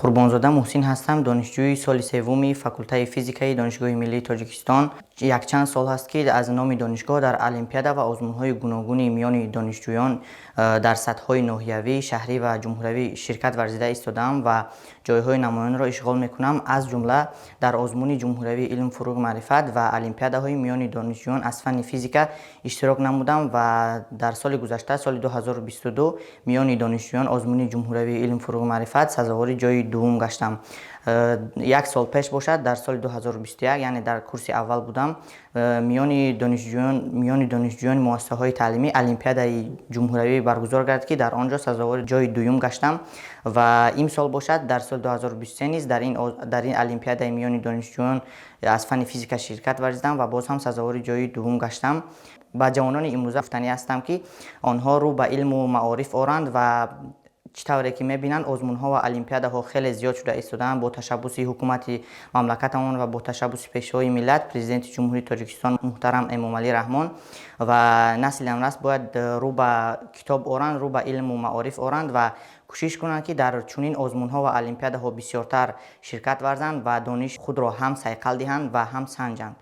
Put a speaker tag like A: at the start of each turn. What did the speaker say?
A: Қурбонзода Муҳсин ҳастам, донишҷӯи соли севуми факултаи физикаи Донишгоҳи миллии Тоҷикистон. Якчанд сол ҳаст, ки аз номи донишгоҳ дар олимпиада ва озмунҳои гуногуни миёни донишҷӯён дар сатҳҳои ноҳиявӣ, шаҳрӣ ва ҷумҳуриявӣ ширкат варзида истодаам ва ҷойҳои намоёнро ишғол мекунам. Аз ҷумла дар озмуни ҷумҳуриявии «Илм, фурӯғ, маърифат» ва олимпиадаҳои миёни донишҷӯён аз фанни физика иштирок намудам ва дар соли гузашта, соли 2022, миёни донишҷӯён озмуни ҷумҳуриявии «Илм, фурӯғ, маърифат» сазовори ҷойи дуввум гаштам. Як сол пеш бошад, дар соли 2021, яъне дар курси аввал будам, миёни донишҷӯёни муассисаҳои таълимӣ олимпиадаи ҷумҳуриявӣ баргузор гардид, ки дар он ҷо сазовори ҷойи дуюм гаштам. Ва имсол бошад, дар соли 2023 низ дар ин олимпиадаи миёни донишҷӯён аз фанни физика ширкат варзидам ва боз ҳам сазовори ҷойи дуввум гаштам. Ба ҷавонони имрӯза гуфтанӣ ҳастам, ки онҳо рӯ ба илму маориф оранд. Ва чӣ тавре ки мебинанд, озмунҳо ва олимпиадаҳо хеле зиёд шуда истодаанд бо ташаббуси ҳукумати мамлакатамон ва бо ташаббуси Пешвои миллат, Президенти Ҷумҳурии Тоҷикистон муҳтарам Эмомалӣ Раҳмон. Ва насли наврас бояд рӯ ба китоб оранд, рӯ ба илму маориф оранд ва кӯшиш кунанд, ки дар чунин озмунҳо ва олимпиадаҳо бисёртар ширкат варзанд ва дониши худро ҳам сайқал диҳанд ва ҳам санҷанд.